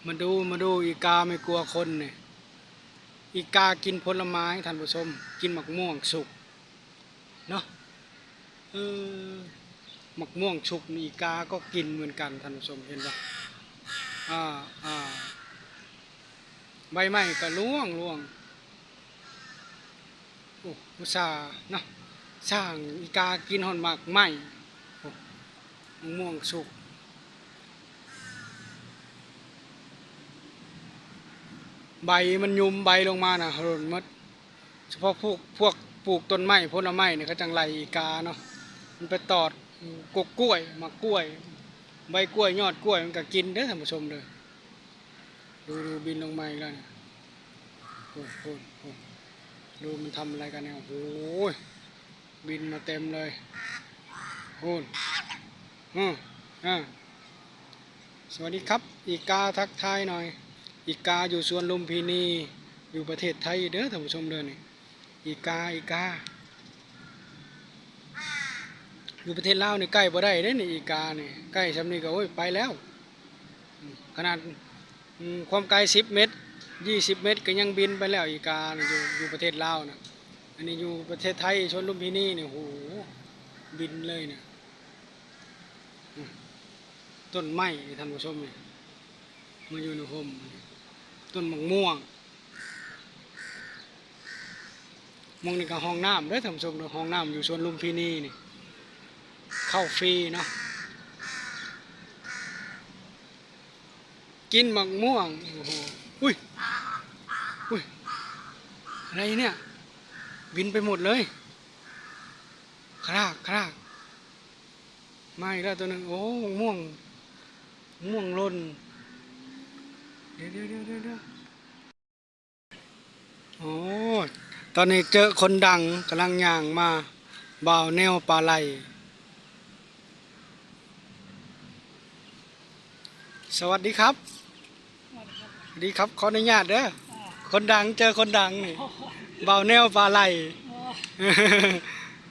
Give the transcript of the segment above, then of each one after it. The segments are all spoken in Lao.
ມາດູ ມາດູ ອີກາໄມ່ກົວຄົນນີ້. ອີກາກິນຜົນລະໄມ້ ທ່ານຜູ້ຊົມ, ກິນໝາກມ່ວງສຸກເນາະ. ເອີ ໝາກມ່ວງສຸກນີ້ ອີກາກໍກິນເໝືອນກັນ ທ່ານຜູ້ຊົມ ເຫັນບໍ່? ອາ ອາ ໃບໄມ້ກໍລ່ວງ ລ່ວງ. ໂອ້ ອຸດສ່າເນາະ ສ້າງອີກາກິນຮອດໝາກໄມ້. ໂອ້ ມະມ່ວງສຸກ ໃບມັນຍຸ່ມໃບລົງມານະ ຫຼົ່ນໝົດ. ສະເພາະພວກ ພວກປູກຕົ້ນໄມ້ ຜົນລະໄມ້ນີ້ ເຂົາຈັ່ງໄລ່ອີກາເນາະ. ມັນໄປຕອດກົກກ້ວຍ ໝາກກ້ວຍ ໃບກ້ວຍ ຍອດກ້ວຍ ມັນກໍກິນເດີ້ ທ່ານຜູ້ຊົມເດີ້. ດູ ດູ ບິນລົງມາອີກແລ້ວນີ້. ໂອ້ ໂອ້ ໂອ້ ດູມັນທຳອະໄລກັນນີ້. ໂອ້ໂຫ ບິນມາເຕັມເລີຍ. ໂອ້ ອື ອາ ສະຫວັດດີຄັບ ອີກາ ທັກທາຍໜ່ອຍ. ອີກາຢູ່ສວນລຸມພິນີ ຢູ່ປະເທດໄທເດີ້ ທ່ານຜູ້ຊົມເດີ້ນີ້. ອີກາ ອີກາ ຢູ່ປະເທດລາວນີ້ໃກ້ບໍ່ໄດ້ເດ້ນີ້ ອີການີ້ ໃກ້ຊ່ຳນີ້ກໍ ໂອ້ຍ ໄປແລ້ວ. ອືມ ຂະໜາດ ອືມ ຄວາມໄກສິບເມັດ ຍີ່ສິບເມັດ ກໍຍັງບິນໄປແລ້ວ ອີກາຢູ່ ຢູ່ປະເທດລາວນະ. ອັນນີ້ຢູ່ປະເທດໄທ ສວນລຸມພິນີນີ້ ໂຫ ບິນເລີຍນະ. ອືມ ຕົ້ນໄມ້ນີ້ ທ່ານຜູ້ຊົມນີ້ ມາຢູ່ໃນຮົ່ມ ຕົ້ນໝາກມ່ວງ. ໝ່ອງນີ້ກໍຫ້ອງນ້ຳເດີ້ ທ່ານຜູ້ຊົມເດີ້. ຫ້ອງນ້ຳຢູ່ສວນລຸມພິນີນີ້ ເຂົ້າຟຣີເນາະ. ກິນໝາກມ່ວງ ໂອ້ໂຫ ອຸ້ຍ ອຸ້ຍ ອະໄລເນີ້ຍ ບິນໄປໝົດເລີຍ ຄຣາກ ຄຣາກ. ມາອີກແລ້ວຕົວໜຶ່ງ. ໂອ້ ມ່ວງ ມ່ວງຫຼົ່ນ. ດຽວ ດຽວ ດຽວ ດຽວ ດຽວ. ໂອ້ ຕອນນີ້ເຈີຄົນດັງກຳລັງຍ່າງມາ ບ່າວແນວປາໄຫຼ. ສະຫວັດດີຄັບ ສະຫວັດດີຄັບ ຂໍອະນຸຍາດເດີ້. ຄົນດັງ ເຈີຄົນດັງນີ້ ບ່າວແນວປາໄຫຼ. ໂອ້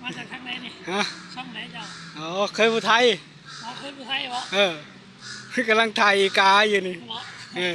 ມາຈາກທາງໃດນີ້? ຮະ? ຊ່ອງໃດເຈົ້າ? ອໍ ເຄີຍຜູ້ໄທ. ອໍ ເຄີຍຜູ້ໄທບໍ? ເອີ ກຳລັງຖ່າຍອີກາຢູ່ນີ້. ເອີ.